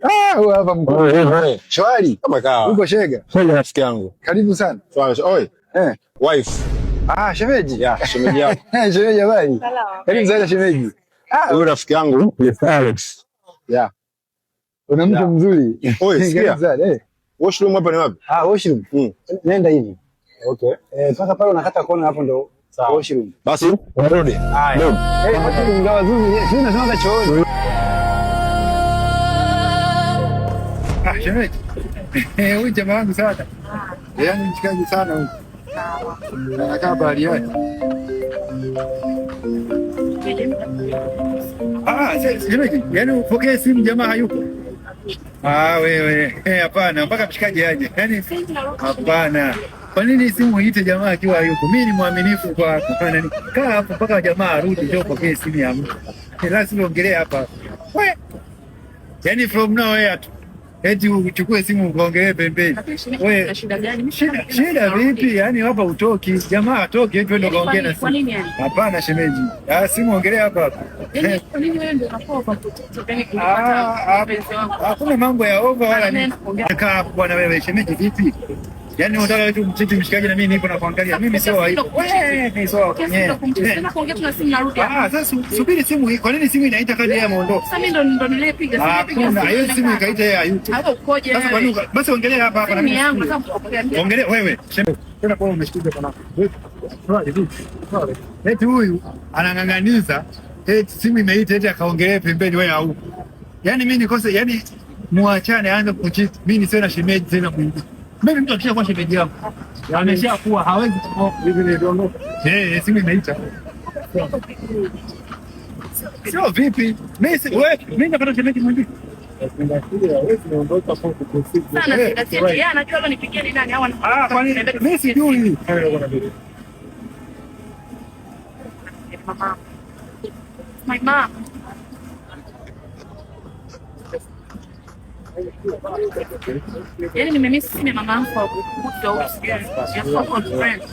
Ah, huyu hapa mkuu. Shwari. Kama kawa. Uko Shega? Shega rafiki yangu. Karibu sana. Shwari. Oi. Eh. Wife. Ah, shemeji. Yeah, shemeji yako. Shemeji habari? Salama. Karibu sana shemeji. Ah, Huyu rafiki yangu ni Alex. yeah. Una mtu Yeah. mzuri. Oi, sikia. Karibu sana. Eh. Washroom hapa ni wapi? Ah, washroom. Nenda hivi. Okay. Eh, sasa pale unakata kona hapo ndo washroom. Basi, unarudi. Haya. Eh, washroom ngawa zuri. Sio unasema chooni. Ah, shemeji. Eh, huyu jamaa wangu sana. Yaani mshikaji sana huyu. Anakaa bahari yake. Ah, shemeji, yaani upokee simu jamaa hayupo. Ah, wewe, eh, hapana, mpaka mshikaji aje. Yaani hapana. Kwa nini simu uite jamaa akiwa hayupo? Mimi ni mwaminifu kwa kwa nani? Kaa hapo mpaka jamaa arudi ndio upokee simu ya mtu. Lazima ongelea hapa. We. Yaani from nowhere tu. Eti uchukue simu ukaongelee pembeni. Wewe Shida gani? shida vipi? Yaani hapa utoki, jamaa atoki eti wewe ndio kaongea na Kwa simu. nini yani? Hapana shemeji. Ah, simu ongelea hapa hapa. Yaani kwa nini wewe ndio unakuwa overprotective yani Ah, kupata ah, mpenzi wako? Hakuna mambo ya over wala nini. Nenda kuongea. Kaa hapo bwana wewe shemeji vipi? Yaani unataka tu mchiti mshikaji na mimi nipo na kuangalia. Mimi sio wa hivyo. Wewe mimi sio wa Kiasi ndo kumchiti. Tena kuongea tuna simu narudi hapa. Ah, sasa subiri simu hii. Kwa nini simu inaita kadi yeye ameondoka? Sasa mimi ndo niliyepiga simu. Hakuna, hiyo simu ikaita yeye hayupo. Hapo ukoje Sasa kwa nini wewe? basi ongelea hapa hapa na Simu mimi. yangu nataka kupokea. Ongelea wewe. Shemeji. Tena kwa umeshtuka sana. Swali vipi? Swali. Eti huyu anang'ang'aniza eti simu imeita eti akaongelea pembeni wewe haupo. Yaani mimi nikose, yani muachane aanze kuchiti. Mimi nisiwe na shemeji tena mwingine. Mimi mtu akishakuwa shemeji yangu ameshakuwa hawezi kuoa. Hivi niliondoka. Eh, simu imeita. Sio vipi? Mimi si wewe, mimi napata shemeji mwingine. Sana zingatia. Yeye anajua hapa nipigie ni nani au Ah, kwa nini? Mimi sijui. Mama. My mom. Yaani nimemiss simu ya mama yangu kwa kukuta au sijui. Ya so called friend.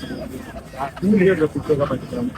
Mimi ndio kutoka kama kitambo.